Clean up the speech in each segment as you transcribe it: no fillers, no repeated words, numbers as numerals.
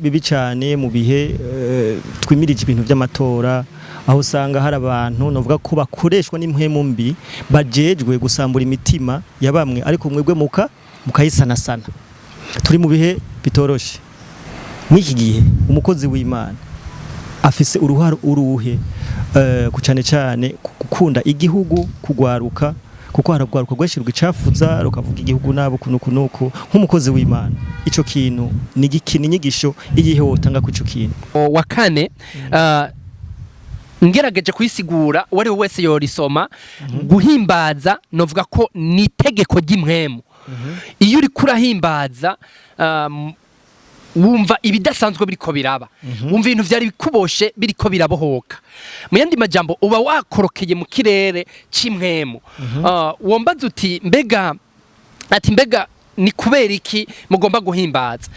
Bibi cyane mu bihe twimirije ibintu by'amatora, aho usanga hari abantu novuga ko bakoreshwa n'impwemu mbi, bajejwe gusambura imitima ya bamwe, ariko mwebwe mukayisanasana. Turi mu bihe bitoroshe. Mw'iki gihe umukozi w'Imana afise uruhare uruhe ku cyane cyane ku gukunda igihugu, kugwaruka, kuko haragwaruka rwinshi rwicafuza, rukavuga igihugu nabo kunuku nuku? Nk'umukozi w'Imana, ico kintu ni igikini, inyigisho iyihe wotanga ku ico kintu? Wa kane, ngerageje kuyisigura, uwo ari we wese yorisoma. Guhimbaza novuga ko ni itegeko ry'impwemu. Iyo uriko urahimbaza, wumva ibidasanzwe biriko biraba, wumva ibintu vyari bikuboshe biriko birabohoka. Mu yandi majambo, uba wakorokeye mu kirere c'impwemu. Wombaza uti mbega, ati mbega ni kubera iki mugomba guhimbaza?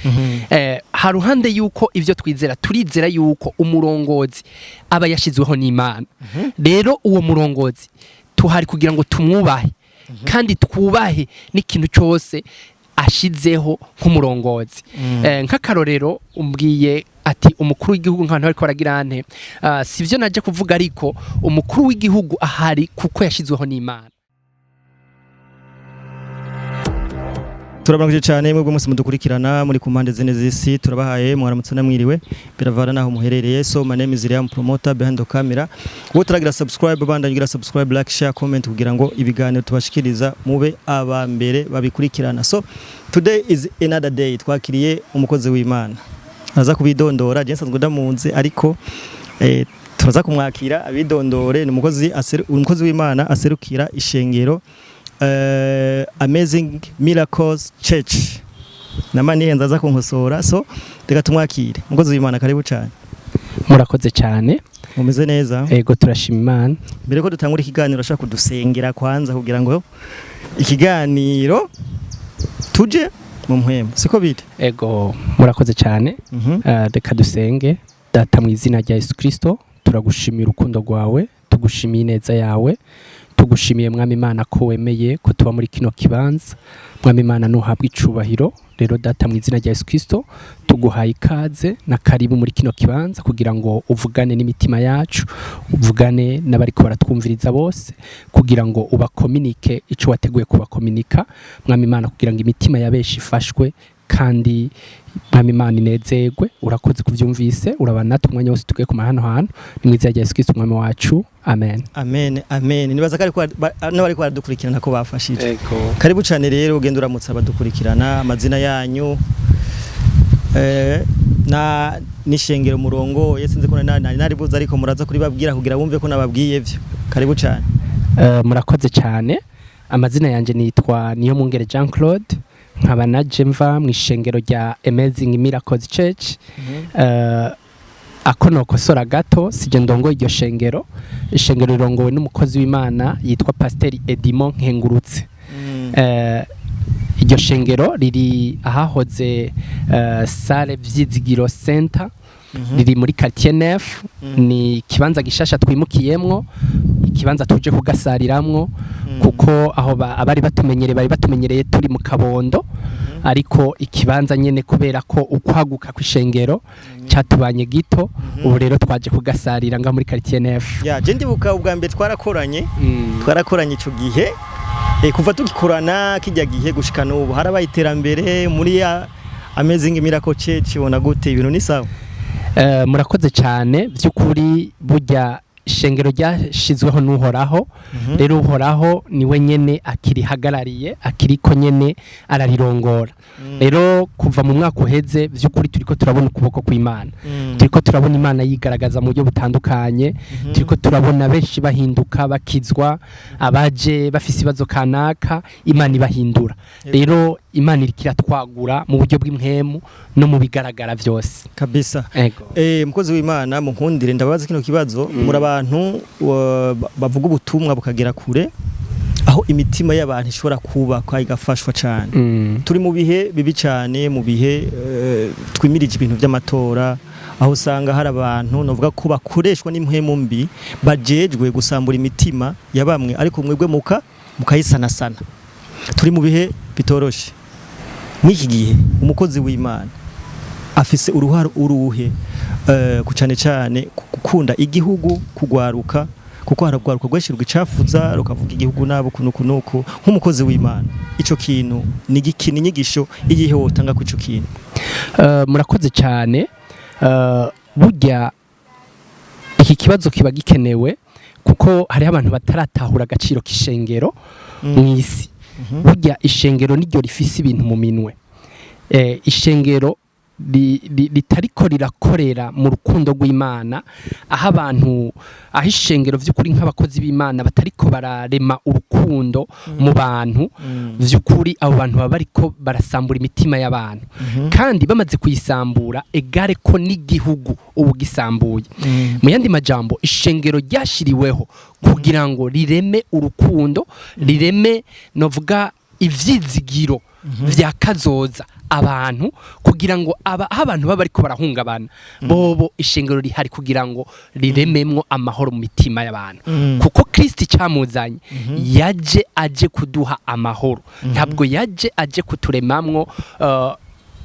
Haruhande yuko ivyo twizera, turizera yuko umurongozi aba yashizweho n'Imana. Rero uwo murongozi tuhari kugira ngo tumwubahe, kandi twubahe n'ikintu cyose ashizeho nk'umurongozi. Nk'akarorero, umbwiye ati umukuru w'igihugu, nk'abantu bariko baragira ante, sivyo naje kuvuga, ariko umukuru w'igihugu ahari kuko yashizweho n'Imana. Turabarangije cyane mwebwe mwese mudukurikirana muri ku mpande zine z'isi. Turabahaye mwaramutse namwiriwe, biravana naho muherereye. So my name is Liam Promoter behind the camera. Wowe turagira subscribe, bandanye ugira subscribe, like, share, comment, kugira ngo ibiganiro tubashikiriza mube aba mbere babikurikirana. So today is another day, twakiriye umukozi w'Imana, aza kubidondora. Je nsanzwe ndamunze, ariko turaza kumwakira abidondore. Ni umukozi w'Imana aserukira ishengero Amazing Miracles Church. Nama nihenze, aza kunkosora. So reka tumwakire. Umukozi w'Imana, karibu cyane. Murakoze cyane. Mumeze neza? Ego, turashima Imana. Mbere ko dutangura ikiganiro, ashaka kudusengera kwanza kugira ngo ikiganiro tuje mu mpwemu, siko bite? Ego, murakoze cyane. Reka dusenge. Data, mu izina rya Yesu Kristo, turagushimiye urukundo rwawe, tugushimiye ineza yawe, tugushimiye Mwami Imana ko wemeye ko tuba muri kino kibanza. Mwami Imana, nuhabwa icubahiro. Rero Data, mu izina rya Yesu Kristo, tuguhaye ikaze na karibu muri kino kibanza kugira ngo uvugane n'imitima yacu, uvugane n'abariko baratwumviriza bose, kugira ngo ubakominike ico wateguye kubakominika, Mwami Imana, kugira ngo imitima ya benshi ifashwe kandi Mwami Imana inezerwe. Urakoze kuvyumvise, urabana natwe umwanya wose tugiye kumara hano hantu. Ni mu izina rya Yesu Kristo Umwami wacu, amen. Amen, amen. Nibaza ko ariko n'abariko baradukurikirana ko bafashije. Ego. Karibu cyane. Rero ugenda uramutsa abadukurikirana, amazina yanyu na n'ishengero murongo sinzi ko nari naribuze, ariko muraza kuribabwira kugira bumve ko nababwiye vyo. Karibu cyane. Murakoze cyane. Amazina yanjye nitwa Niyomwungere Jean Claude, nkaba naje mva mu ishengero rya Amazing Miracles Church. Ako nokosora gato, sije ndongoye iryo shengero. Ishengero rirongowe n'umukozi w'Imana yitwa Pasiteri Edimo Nkengurutse. Iryo shengero riri ahahoze Salle Vyizigiro Center, riri muri quartier Nef. Ni ikibanza gishasha twimukiyemwo, ikibanza tuje kugasariramwo, kuko aho abari batumenyereye bari batumenyereye turi mu Kabondo, ariko ikibanza nyene kubera ko ukwaguka kw'ishengero catubanye gito, ubu rero twaje kugasarira nga muri quartier Nef. Ya, je ndibuka ubwa mbere twarakoranye, twarakoranye ico gihe. Kuva tugikorana kijya gihe gushika n'ubu, harabaye iterambere muri ya Amazing Miracle Church. Ubona gute, ibintu ni sawa? Murakoze cyane. By'ukuri burya ishengero ryashizweho n'Uhoraho. Rero Uhoraho niwe nyene akirihagarariye, akiriko nyene ararirongora. Rero kuva mu mwaka uheze, by'ukuri turiko turabona ukuboko kw'Imana, turiko turabona Imana yigaragaza mu buryo butandukanye, turiko turabona benshi bahinduka, bakizwa, abaje bafise ibibazo kanaka Imana ibahindura. Rero Imana iriko iratwagura mu buryo bw'impwemu no mu bigaragara byose. Kabisa. Ego. Mukozi w'Imana, munkundire ndabaza kino kibazo. Muri abantu bavuga ubutumwa bukagera kure, aho imitima y'abantu ishobora kubakwa, igafashwa cyane. Turi mu bihe bibi cyane, mu bihe twimirije ibintu by'amatora, aho usanga hari abantu novuga ko bakoreshwa n'impwemu mbi, bajejwe gusambura imitima ya bamwe, ariko mwebwe mukayisanasana. Turi mu bihe bitoroshe. Mw'iki gihe umukozi w'Imana Afise uruhare uruhe ku cane cane ku gukunda igihugu, kugwaruka, kuko haragwaruka rwinshi rwicafuza, rukavuga igihugu nabo kunuku nuku? Nk'umukozi w'Imana, ico kintu ni igiki? Ni inyigisho iyihe wotanga ku ico kintu? Murakoze cyane. Burya iki kibazo kiba gikenewe kuko hariho abantu bataratahura agaciro k'ishengero mu isi. Burya ishengero niryo rifise ibintu mu minwe. Ishengero ritariko rirakorera mu rukundo rw'Imana, aho abantu, aho ishengero vy'ukuri nk'abakozi b'Imana batariko bararema urukundo mu bantu vy'ukuri, abo bantu baba bariko barasambura imitima y'abantu, kandi bamaze kuyisambura egare ko n'igihugu ubu gisambuye. Mu yandi majambo, ishengero ryashiriweho kugira ngo rireme urukundo, rireme novuga ivyizigiro vya kazoza abantu, kugira ngo aho abantu baba bariko barahungabana bobo, ishengero rihari kugira ngo rirememwo amahoro mu mitima y'abantu, kuko Kristo icyamuzanye yaje aje kuduha amahoro, ntabwo yaje aje kuturemamwo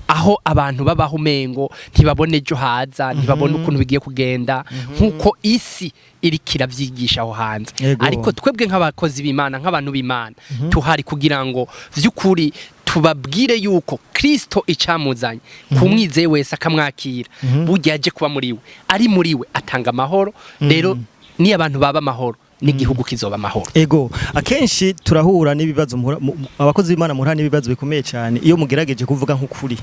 aho abantu babaho umengo ntibabone ejo haza, ntibabone ukuntu bigiye kugenda, nk'uko isi iriko iravyigisha aho hanze. Ariko twebwe nk'abakozi b'Imana, nk'abantu b'Imana, tuhari kugira ngo vy'ukuri tubabwire yuko Kristo icamuzanye kumwizeye wese akamwakira, burya yaje kuba muri we, ari muri we atanga amahoro. Rero niyo abantu baba amahoro, n'igihugu kizoba amahoro. Ego, akenshi turahura n'ibibazo, abakozi b'Imana muhura n'ibibazo bikomeye cyane iyo mugerageje kuvuga nk'ukuri,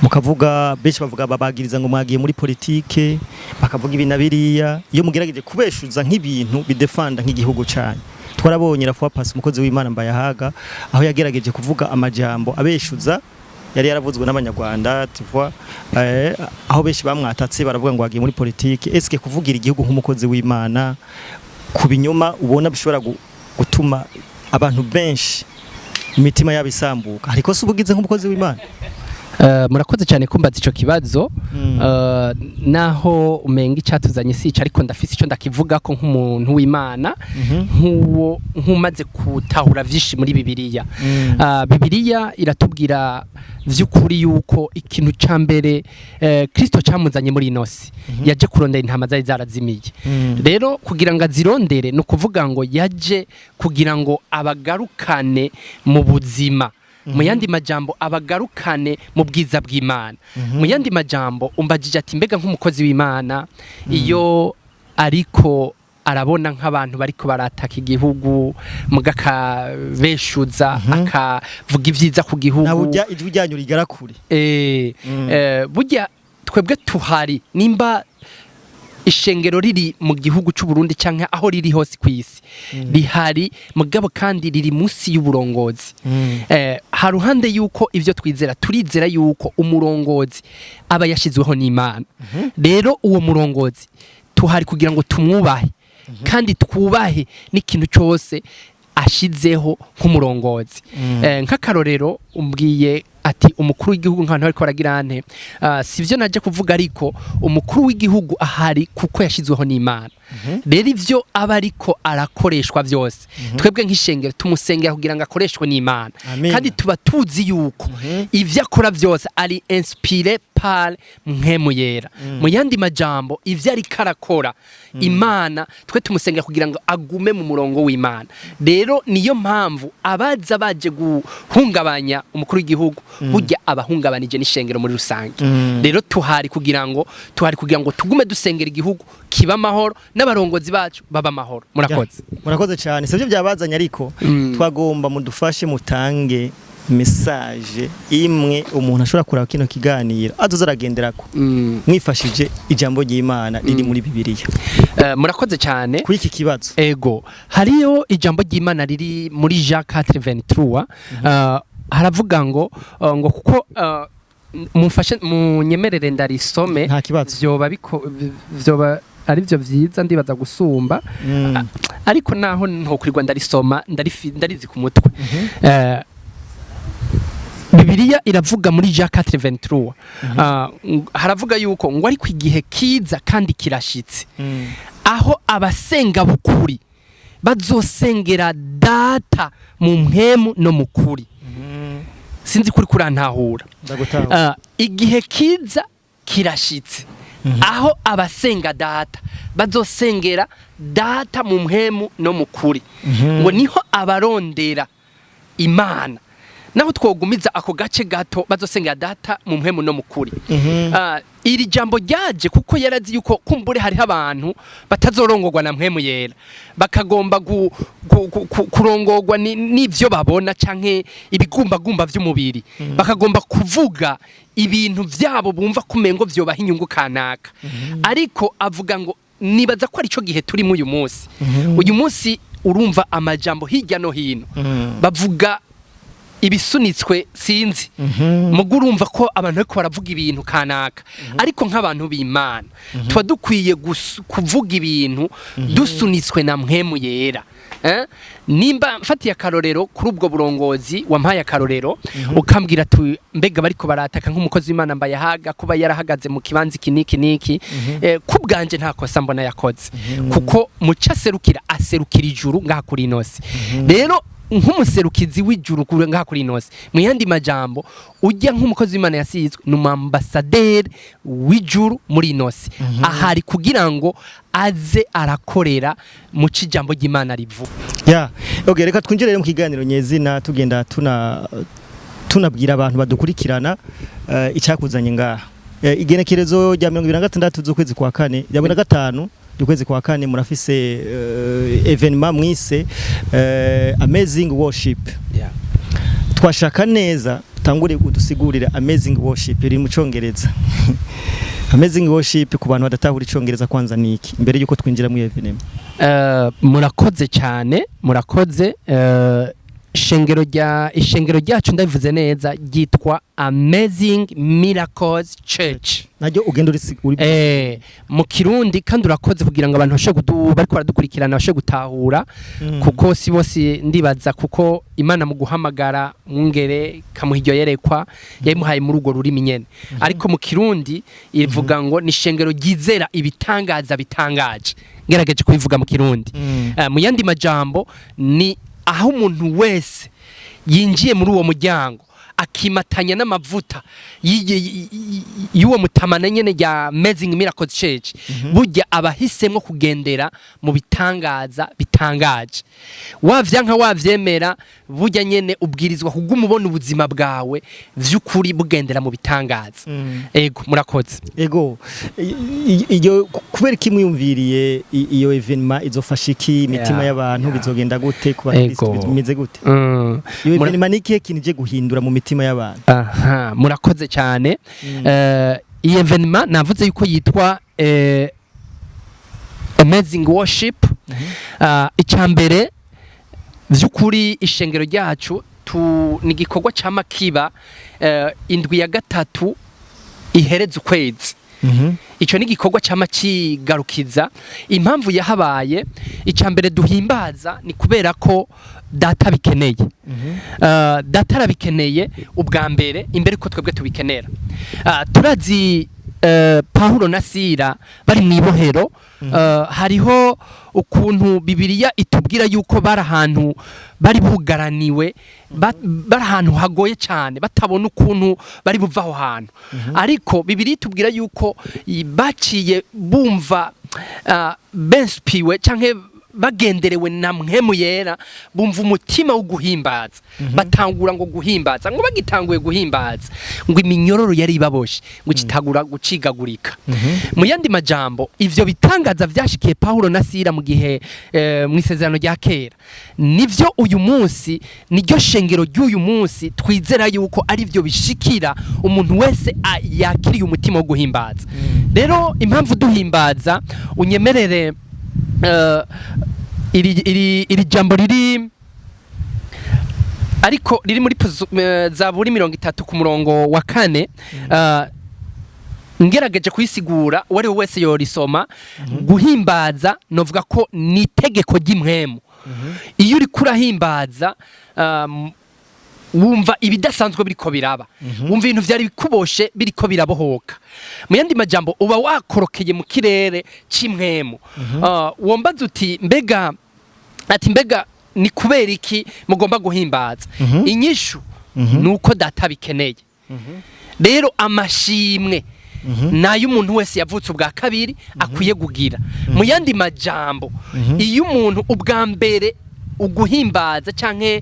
mukavuga, benshi bavuga, babagiriza ngo mwagiye muri politike, bakavuga ibi na biriya iyo mugerageje kubeshuza nk'ibintu bidefanda nk'igihugu cyane. Twarabonye la fois passée umukozi w'Imana Mbayahaga, aho yagerageje kuvuga amajambo abeshuza yari yaravuzwe n'Abanyarwanda, tu vois, aho benshi bamwatatse baravuga ngo wagiye muri politike. Eske kuvugira igihugu nk'umukozi w'Imana ku binyoma ubona bishobora gutuma abantu benshi imitima yabo isambuka, ariko se ubugize nk'umukozi w'Imana? Murakoze cyane kumbaza ico kibazo. Naho umenga icyatuzanye si ico, ariko ndafise ico ndakivuga ko nk'umuntu w'Imana, nk'uwo nk'umaze gutahura vyinshi muri Bibiliya. Bibiliya iratubwira vy'ukuri yuko ikintu ca mbere Kristo camuzanye muri ino si, yaje kurondera intama zari zarazimiye. Rero kugira ngo azirondere, ni ukuvuga ngo yaje kugira ngo abagarukane mu buzima, mu yandi majambo abagarukane mu bwiza bw'Imana. Mu yandi majambo, umbajije ati mbega nk'umukozi w'Imana iyo ariko arabona nk'abantu bariko barataka igihugu, mugakabeshuza, akavuga ibyiza ku gihugu? Na burya ijwi ryanyu rigera kure. Burya twebwe tuhari, nimba ishengero riri mu gihugu c'u Burundi canke aho riri hose ku isi, rihari mugabo kandi riri munsi y'uburongozi. Haruhande yuko ivyo twizera, turizera yuko umurongozi aba yashizweho n'Imana. Rero uwo murongozi tuhari kugira ngo tumwubahe, kandi twubahe n'ikintu cyose ashizeho nk'umurongozi. Nk'akarorero, umbwiye ati umukuru w'igihugu, nk'abantu bariko baragira ante, sivyo naje kuvuga, ariko umukuru w'igihugu ahari kuko yashizweho n'Imana. Rero ivyo aba ariko arakoreshwa byose, twebwe nk'ishengero tumusengera kugira ngo akoreshwe n'Imana. Amen. Kandi tuba tuzi yuko ivyo akora byose ari inspiré par Mpwemu Yera. Mu yandi majambo, ivyo ariko arakora, Imana, twe tumusengera kugira ngo agume mu murongo w'Imana. Rero niyo mpamvu abaza baje guhungabanya umukuru w'igihugu, burya abahungabanije n'ishengero muri rusange. Rero tuhari kugira ngo tugume dusengera igihugu kiba amahoro, n'abarongozi bacu baba amahoro. Murakoze. Murakoze cyane. Sivyo byabazanye, ariko twagomba mudufashe mutange message imwe umuntu ashobora kuraba kino kiganiro azoza aragenderako, mwifashije ijambo ry'Imana riri muri Bibiliya. Murakoze cyane. Kuri iki kibazo. Ego, hariyo ijambo ry'Imana riri muri Jean 4:23. Haravuga ngo kuko mumfashe munyemerere ndarisome. Nta kibazo. Vyoba ari byo vyiza, ndibaza gusumba. Ariko naho ntokwirwa ndarisoma, ndarizi ku mutwe. Bibiliya iravuga muri Jean 4:23, haravuga yuko ngo ariko igihe kiza kandi kirashitse, aho abasenga bukuri bazosengera Data mu mpwemu no mu kuri. Sinzi kuri kurantahura. Ndagutahura. Igihe kiza. Kirashitse aho abasenga Data bazosengera Data mu mpwemu no mu kuri, ngo niho abarondera Imana. Naho twogumiza ako gace gato, bazosengera Data mu mpwemu no mu kuri. Iri jambo ryaje kuko yarazi yuko kumbure hariho abantu batazorongorwa na Mpwemu Yera, bakagomba kurongorwa n'ivyo babona canke ibigumbagumba vy'umubiri, bakagomba kuvuga ibintu vyabo bumva kumengo vyobaha inyungu kanaka. Ariko avuga ngo nibaza ko arico gihe turimo uyu munsi. Uyu munsi urumva amajambo hirya no hino, bavuga ibisunitswe, sinzi, mugo urumva ko abantu bariko baravuga ibintu kanaka. Ariko nk'abantu b'Imana tuba dukwiye kuvuga ibintu dusunitswe na Mpwemu Yera. Eh? Nimba mfatiye akarorero kuri ubwo burongozi, wampaye akarorero ukambwira ati mbega bariko barataka nk'umukozi w'Imana Mbayahaga kuba yarahagaze mu kibanza iki niki niki, ku bwanje nta kosa mbona yakoze, kuko muco aserukira, aserukira ijuru ngaha kuri ino si. Rero nk'umuserukizi w'ijuru ngaha kuri ino si, mu yandi majambo ujya nk'umukozi w'Imana yasizwe, ni umwambasaderi w'ijuru muri ino si, ahari kugira ngo aze arakorera mu ijambo ry'Imana rivuga. Ya, okay, reka twinjire rero mu kiganiro nyezina, tugenda tunabwira abantu badukurikirana icyakuzanye ngaha. Igenekerezo rya 26 z'ukwezi kwa kane, rya 25 z'ukwezi kwa kane, murafise événement mwise Amazing Worship. Twashaka neza tangure udusigurire Amazing Worship iri mu Congereza. Amazing Worship, ku bantu badatahura Icongereza, kwanza niki, mbere yuko twinjira mu événement? Murakoze cyane, murakoze. Ishengero ryacu, ndabivuze neza, ryitwa Amazing Miracles Church. Naryo ugenda uri Mu Kirundi kandi, urakoze, kugira ngo abantu bashobore bariko baradukurikirana bashobore gutahura, kuko si bose ndibaza, kuko Imana mu guhamagara mwungere kamuha iryo yerekwa, yayimuhaye muri urwo rurimi nyene. Ariko mu Kirundi ivuga ngo ni ishengero ryizera ibitangaza bitangaje, ngerageje kubivuga mu Kirundi. Mu yandi majambo ni aho umuntu wese yinjiye muri uwo muryango akimatanya n'amavuta y'uwo mutamana nyene rya Amazing Miracles Church, burya abahisemwo kugendera mu bitangaza bitangaje. Wavyanka wavyemera, burya nyene ubwirizwa kuguma ubona ubuzima bwawe vy'ukuri bugendera mu bitangaza. Ego, murakoze. Ego, iyo kubera iki mwiyumviriye iyo événement? Izofasha iki imitima y'abantu? Bizogenda gute ku bakristo? Bimeze gute? Iyo événement ni ikihe kintu ije guhindura mu mitima y'abantu? Aha, murakoze cyane. Iyi événement navuze yuko yitwa Amazing Worship. Icya mbere vy'ukuri, ishengero ryacu ni igikorwa ca kiba indwi ya gatatu ihereza ukwezi. Ico ni igikorwa cama kigarukiza. Impamvu yahabaye, icya mbere duhimbaza ni kubera ko Data bikeneye. Data arabikeneye ubwa mbere imbere ko twebwe tubikenera. Turazi Paulo na Sira bari mu ibohero, hariho ukuntu Bibiliya itubwira yuko bari ahantu bari bugaraniwe, bari ahantu hagoye cyane, batabona ukuntu bari buva aho hantu. Ariko Bibiliya itubwira yuko baciye bumva benspiwe canke bagenderewe na Mpwemu Yera, bumva umutima wo guhimbaza, batangura ngo guhimbaza. Ngo bagitanguye guhimbaza, ngo iminyororo yari ibaboshe ngo ikitagura gucigagurika. Mu yandi majambo, ivyo bitangaza vyashikiye Paulo na Sira mu gihe mu isezerano rya kera, nivyo uyu munsi, niryo shengero ry'uyu munsi twizera yuko ari byo bishikira umuntu wese yakiriye umutima wo guhimbaza. Rero impamvu duhimbaza, unyemerere iri jambo riri, ariko riri muri Zaburi 30 ku murongo wa 4, ngerageje kuyisigura, uwo ari we wese yorisoma. Guhimbaza novuga ko ni itegeko ry'impwemu. Iyo uriko urahimbaza, wumva ibidasanzwe biriko biraba, wumva ibintu vyari bikuboshe biriko birabohoka. Mu yandi majambo uba wakorokeye mu kirere c'impwemu. Wombaza uti mbega, ati mbega ni kubera iki mugomba guhimbaza? Inyishu ni uko Data bikeneye. Rero amashimwe Nayo umuntu wese yavutse ubwa kabiri akwiye kugira. Mu yandi majambo, iyo umuntu ubwa mbere uguhimbaza canke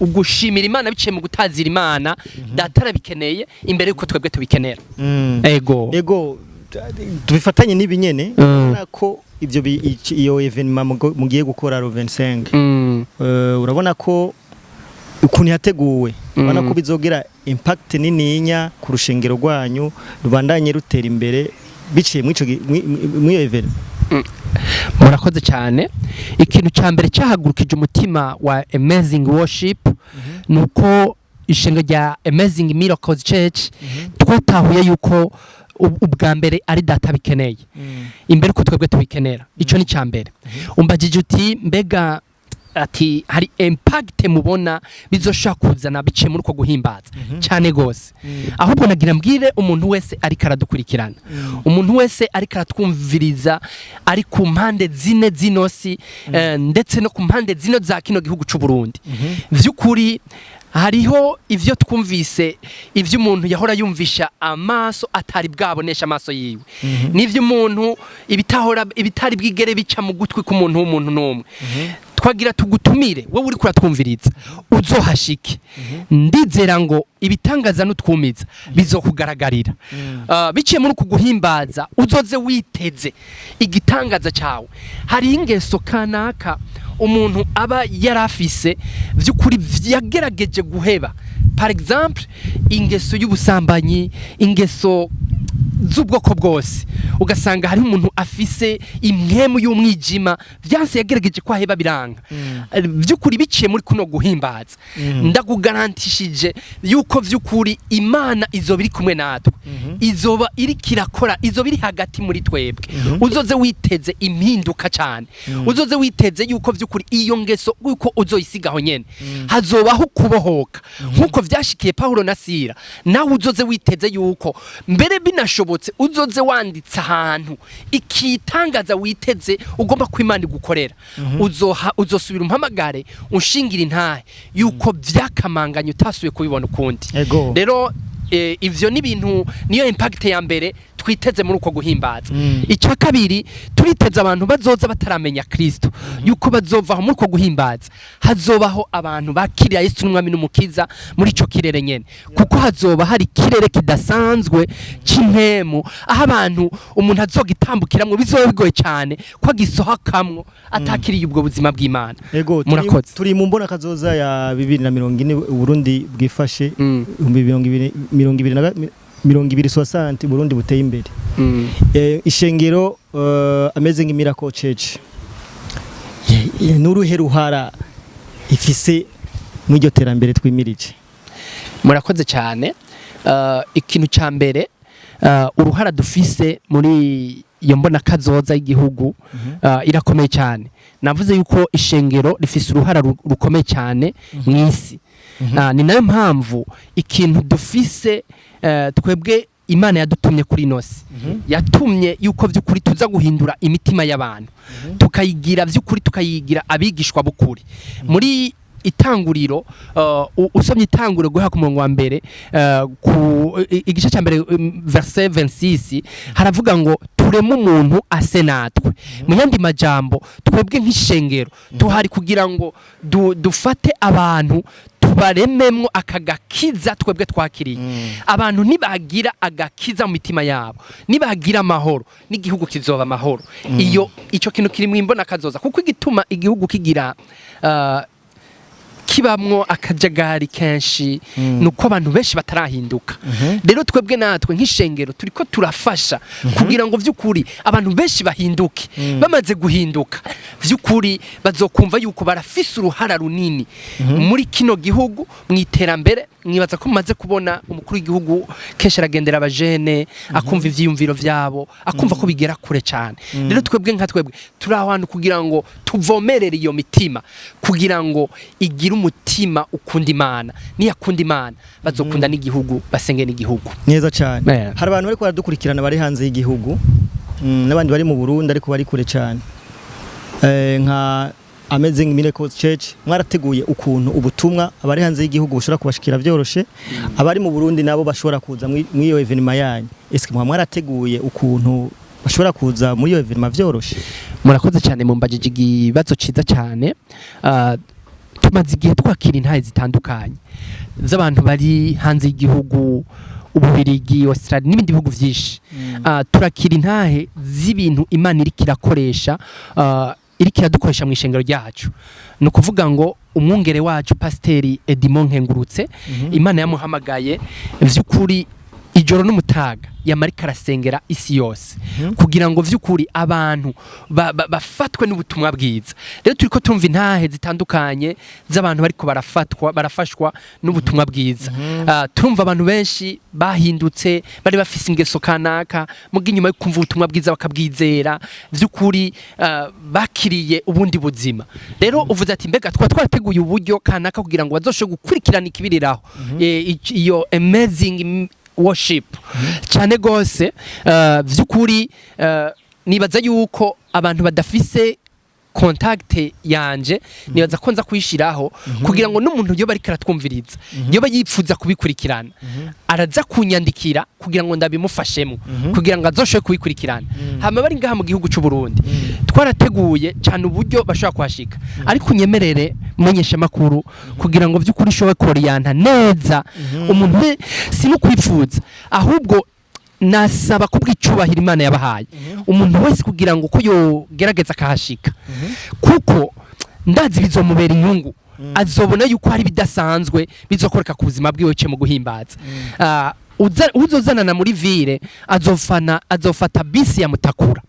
ugushimira Imana biciye mu gutazira Imana, Data arabikeneye imbere yuko twebwe tubikenera. Ego. Ego, tubifatanye n'ibinyene. Urabona ko ivyo iyo événement mugiye gukora le 25, urabona ko ukuntu yateguwe, urabona ko bizogira impact nininya ku rushengero rwanyu, rubandanye rutera imbere biciye mw'iyo événement. Murakoze cyane. Ikintu cya mbere cyahagurukije umutima wa Amazing Worship ni uko ishenga rya Amazing Miracles Church twatahuye yuko ubwa mbere ari Data bikeneye imbere uko twebwe tubikenera. Icyo ni cya mbere. Umbajije uti: "Mbega ati hari impact mubona bizoshobora kuzana biciye muri uko guhimbaza?" Cyane gose. Ahubwo nagira mbwire umuntu wese ariko aradukurikirana, umuntu wese ariko aratwumviriza, ari ku mpande zine z'inosi, ndetse no ku mpande zino za kino gihugu c'u Burundi, vy'ukuri hariho ivyo twumvise, ivyo umuntu yahora yumvisha amaso atari bwabonesha amaso yiwe, n'ivyo umuntu ibitahora, ibitari bwigere bica mu gutwi k'umuntu w'umuntu n'umwe. Twagira tugutumire wowe uri kuratwumviriza, uzohashike. Ndizera ngo ibitangaza n'utwumiza bizokugaragarira. Biciye muri uku guhimbaza, uzoze witeze igitangaza cyawe. Hari ingeso kanaka umuntu aba yarafise, by'ukuri yagerageje guheba, par exemple ingeso y'ubusambanyi, ingeso z'ubwoko bwose, ugasanga hari umuntu afise impwemu y'umwijima, byanse, yagerageje ko aheba biranga. By'ukuri biciye muri kuno guhimbaza, ndakugarantishije yuko by'ukuri Imana izoba iri kumwe natwe, izoba iriko irakora, izoba iri hagati muri twebwe. Uzoze witeze impinduka cyane, uzoze witeze yuko by'ukuri iyo ngeso yuko uzoyisigaho nyene, hazobaho kubohoka nk'uko vyashikiye Paulo na Sira. Nawe uzoze witeze yuko mbere binashobotse uzoze wanditse ahantu ikitangaza witeze ugomba ko Imana igukorera, uzoha uzosubira umpamagare unshingira intahe yuko vyakamanganye utasubiye kubibona ukundi. Rero ivyo ni ibintu, niyo impact ya mbere twiteze muri uko guhimbaza. Icya kabiri, turiteze abantu bazoza bataramenya Kristo, yuko bazovaho muri uko guhimbaza, hazobaho abantu bakiriya Yesu n'Umwami n'Umukiza muri ico kirere nyene, kuko hazoba hari ikirere kidasanzwe c'impemu, aho abantu umuntu azogitambukiramwo bizoba bigoye cyane ko agisohokamwo atakiriye ubwo buzima bw'Imana. Ego, Murakoze. turi mu mbona kazoza ya 2040, Burundi bwifashe ibihumbi mirongo ibiri mirongo ibiri na 2060, Burundi buteye imbere. Ishengero Amazing Miracle Church n'uruhe ruhara ifise mw'iryo terambere twimirije? Murakoze cyane. Ikintu cya mbere, uruhara dufise muri iyo mbona kazoza y'igihugu irakomeye cyane. Navuze yuko ishengero rifise uruhara rukomeye cyane mu isi. Ni nayo mpamvu ikintu dufise, twebwe Imana yadutumye kuri ino si, yatumye yuko by'ukuri tuza guhindura imitima y'abantu, tukayigira by'ukuri, tukayigira abigishwa b'ukuri. Muri Itanguriro, usomye Itanguriro guhera ku murongo wa mbere, ku igice cya mbere, verset 26, haravuga ngo: "Tureme umuntu ase natwe." Mu yandi majambo, twebwe nk'ishengero tuhari kugira ngo dufate abantu, tubarememwo aka gakiza twebwe twakiriye. Abantu nibagira agakiza mu mitima yabo, nibagira amahoro, n'igihugu kizoba amahoro. Iyo icyo kintu kiri mu imbona kazoza, kuko igituma igihugu kigira kibamwo akajagari kenshi nuko abantu benshi batarahinduka. Rero twebwe natwe nk'ishengero turiko turafasha kugira ngo vy'ukuri abantu benshi bahinduke. Bamaze guhinduka, vy'ukuri bazokumva yuko barafise uruhara runini muri kino gihugu mu iterambere. Mwibaza ko mumaze kubona umukuru w'igihugu kenshi aragendera abajene, akumva ivyiyumviro vyabo, akumva ko bigera kure cyane. Rero twebwe nka twebwe turi aho hantu kugira ngo tuvomerere iyo mitima, kugira ngo igire umutima ukunda Imana. Niyakunda Imana, bazokunda n'igihugu, basenge n'igihugu. Neza cyane. Hari abantu bariko baradukurikirana bari hanze y'igihugu, n'abandi bari mu Burundi ariko bari kure cyane, nka Amazing Miracles Church mwarateguye ukuntu ubutumwa abari hanze y'igihugu bushobora kubashikira vyoroshe, abari mu Burundi nabo bashobora kuza mw'iyo événement yanyu? Eske mwa mwarateguye ukuntu bashobora kuza muri iyo événement vyoroshe? Murakoze cyane, mumbajije ikibazo ciza cyane. Tumaze igihe twakira intahe zitandukanye z'abantu bari hanze y'igihugu, Ububirigi, Australia n'ibindi bihugu vyinshi. Turakira intahe z'ibintu Imana iriko irakoresha, iriko iradukoresha mu ishengero ryacu. Ni ukuvuga ngo umwungere wacu, Pasiteri Edmond Nkengurutse, Imana yamuhamagaye vy'ukuri ijoro n'umutaga, yamarika arasengera isi yose kugira ngo vy'ukuri abantu bafatwe n'ubutumwa bwiza. Rero turiko turumva intahe zitandukanye z'abantu bariko barafatwa, barafashwa n'ubutumwa bwiza. Turumva abantu benshi bahindutse, bari bafise ingeso kanaka, muga inyuma yo kumva ubutumwa bwiza bakabwizera, vy'ukuri bakiriye ubundi buzima. Rero uvuze ati mbega twa twarateguye uburyo kanaka kugira ngo bazoshobore gukurikirana ikibiriraho, iyo amazing worship cyane gose. Vy'ukuri nibaza yuko abantu badafise contact yanje, nibaza ko nza kuyishiraho kugira ngo n'umuntu yoba ariko aratwumviriza, yoba yipfuza kubikurikirana, araza kunyandikira kugira ngo ndabimufashemo, kugira ngo azoshobore kubikurikirana. Hama bari ngaha mu gihugu c'u Burundi, twarateguye cyane uburyo bashobora kuhashika. Ariko unyemerere, menyesha makuru, kugira ngo vy'ukuri ushobore koriyanta neza umuntu we, si no kwipfuza, ahubwo nasaba kubw'icubahiro Imana yabahaye, umuntu wese kugira ngo ko yogerageza akahashika, kuko ndazi bizomubera inyungu, azobona yuko hari ibidasanzwe bizokoreka ku buzima bwiwe ce mu guhimbaza. Uzozanana muri ville, azofana azofata bisi ya Mutakura.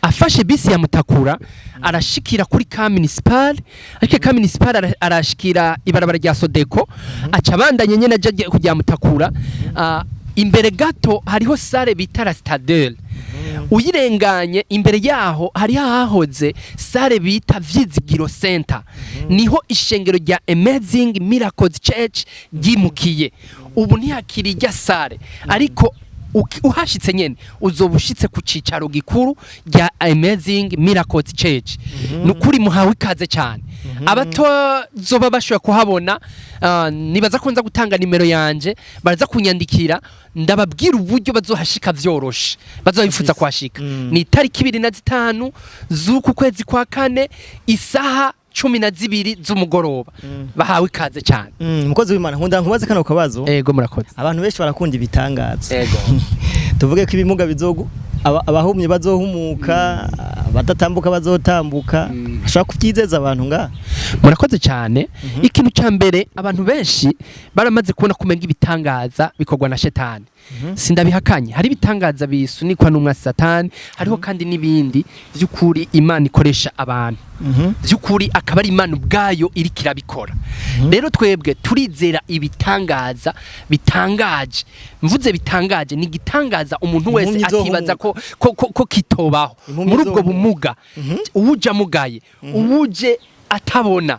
Afashe bisi ya Mutakura, arashikira kuri ka municipal, ariko ka municipal arashikira ibarabara rya Sodeko, aca abandanye nyene aja kujya Mutakura. Imbere gato hariho salle bita La Stadelle. Uyirenganye, imbere yaho hariho ahahoze salle bita Vyizigiro Center, niho ishengero rya Amazing Miracles Church ryimukiye. Ubu ntihakiri irya salle, ariko uhashitse nyene uzoba ushitse ku cicaro gikuru rya Amazing Miracles Church. Nukuri muhawe ikaze cyane. Abatozoba bashobora kuhabona, nibaza ko nza gutanga nimero yanje, baraza kunyandikira, ndababwira uburyo bazohashika vyoroshe, bazobifuza kuhashika. Ni itariki 25 z'uku kwezi kwa kane, isaha 12 z'umugoroba. Bahawe ikaze cyane. Mukozi w'Imana, nkunda nkubaze kano kabazo. Ego, murakoze. Abantu benshi barakunda ibitangaza. Ego. Tuvuge ko ibimuga bizogu abahumye bazohumuka, abadatambuka bazotambuka. Ashobora kubyizeza abantu nga? Murakoze cyane. Ikintu cya mbere, abantu benshi baramaze kubona kumenga ibitangaza bikorwa na shetani. Sindabihakanye, hari ibitangaza bisunikwa n'umwasi Satani, hariho kandi n'ibindi by'ukuri Imana ikoresha abantu, by'ukuri akaba ari Imana ubwayo iriko irabikora. Rero twebwe turizera ibitangaza bitangaje. Mvuze bitangaje, ni igitangaza umuntu wese Impumyi akibaza ko kitobaho. Impumyi Muri ubwo izohumuka. bumuga, uwuje amugaye, uwuje atabona,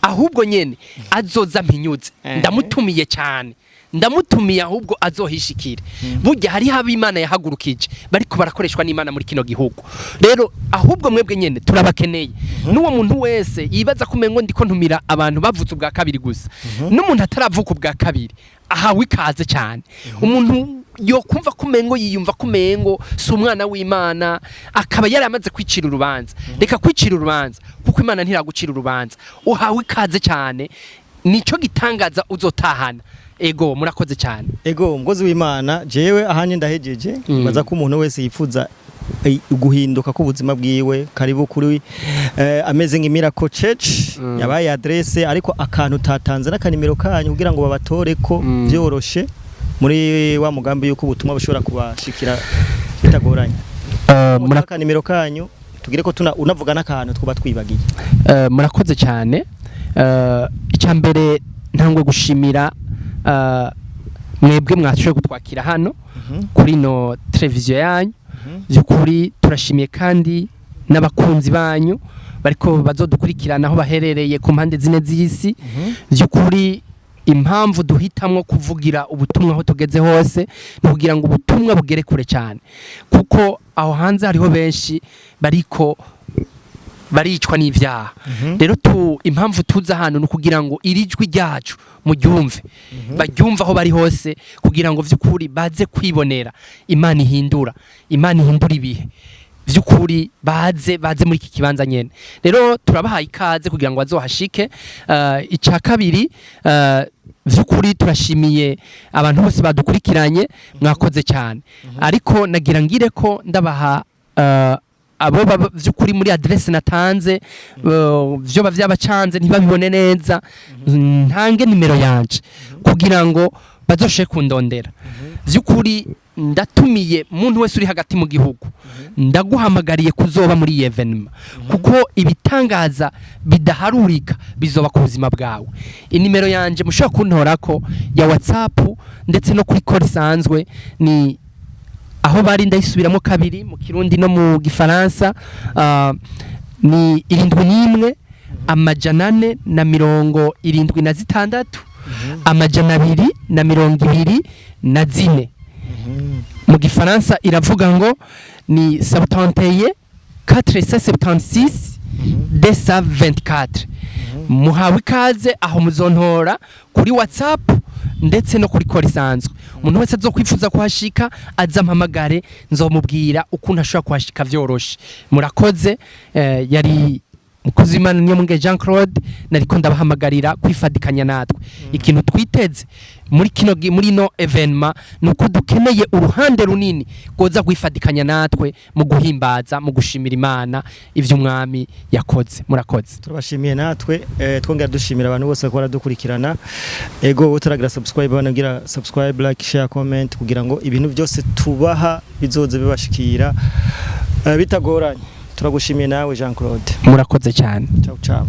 ahubwo nyene azoza mpinyuze. Ndamutumiye cyane, ndamutumiye, ahubwo azohishikire. Burya hariho abo Imana yahagurukije, bariko barakoreshwa n'Imana muri kino gihugu. Rero ahubwo mwebwe nyene turabakeneye. N'uwo muntu wese yibaza ko umengo ndiko ntumira abantu bavutse ubwa kabiri gusa, n'umuntu ataravuka ubwa kabiri ahawe ikaze cyane. Umuntu yokumva ko umengo yiyumva ko umengo si umwana w'Imana, akaba yaramaze kwicira urubanza, reka kwicira urubanza, kuko Imana ntiragucira urubanza. Uhawe ikaze cyane, nico gitangaza uzotahana. Ego, murakoze cyane. Ego, umukozi w'Imana, jewe ahanye ndahejeje. Baza ko umuntu wese yifuza guhinduka k'ubuzima bwiwe, karibu kuri Amazing Miracle Church. Yabaye adresse, ariko akantu tatanze n'akanimero kanyu kugira ngo babatore ko vyoroshe muri wa mugambi yuko ubutumwa bushobora kubashikira bitagoranye. Akanimero kanyu tugire ko tuna unavuga n'akantu twuba twibagiye. Murakoze cyane. Icya mbere, ntangwe gushimira mwebwe mwashoboye kutwakira hano kuri no televiziyo yanyu. By'ukuri turashimiye kandi n'abakunzi banyu bariko bazodukurikirana aho baherereye ku mpande zine z'isi. By'ukuri impamvu duhitamwo kuvugira ubutumwa aho tugeze hose ni ukugira ngo ubutumwa bugere kure cyane, kuko aho hanze hariho benshi bariko Baricwa n'ivyaha. Rero tu impamvu tuza hano ni ukugira ngo iri jwi ryacu muryumve, baryumve aho bari hose, kugira ngo vy'ukuri baze kwibonera Imana ihindura, Imana ihindura ibihe. Vy'ukuri baze muri iki kibanza nyene. Rero turabahaye ikaze kugira ngo bazohashike. Ica kabiri, vy'ukuri turashimiye abantu bose badukurikiranye, mwakoze cyane. Ariko nagira ngire ko ndabaha abo vy'ukuri muri adresse natanze, vyoba vyabacanze ntibabibone neza, ntange nimero yanje kugira ngo bazoshe kundondera. Vy'ukuri ndatumiye muntu wese uri hagati mu gihugu, ndaguhamagariye kuzoba muri iyi événement, kuko ibitangaza bidaharurika bizoba ku buzima bwawe. Inimero yanje mushobora kuntorako ya WhatsApp ndetse no kuri call isanzwe ni aho bari, ndayisubiramo kabiri mu Kirundi no mu Gifaransa, ni 71 476 224. Mu Gifaransa iravuga ngo ni 71 476 224. Muhawe ikaze aho, muzontora kuri WhatsApp ndetse no kuri call isanzwe. Umuntu wese azokwifuza kuhashika aza mpamagare, nzomubwira ukuntu ashobora kuhashika vyoroshe. Murakoze. Yari mukozi w'Imana Niyomwungere Jean Claude, nariko ndabahamagarira kwifadikanya natwe. Ikintu twiteze muri kino muri no événement ni uko dukeneye uruhande runini rwoza kwifadikanya natwe mu guhimbaza, mu gushimira Imana ivy'Umwami yakoze. Murakoze. Turabashimiye natwe, twongera dushimira abantu bose bakora dukurikirana. Ego, utaragira subscribe, banagira subscribe, like, share, comment, kugira ngo ibintu byose tubaha bizoze bibashikira bitagoranye. Turagushimiye nawe, Jean Claude. Murakoze cyane. Ciao ciao.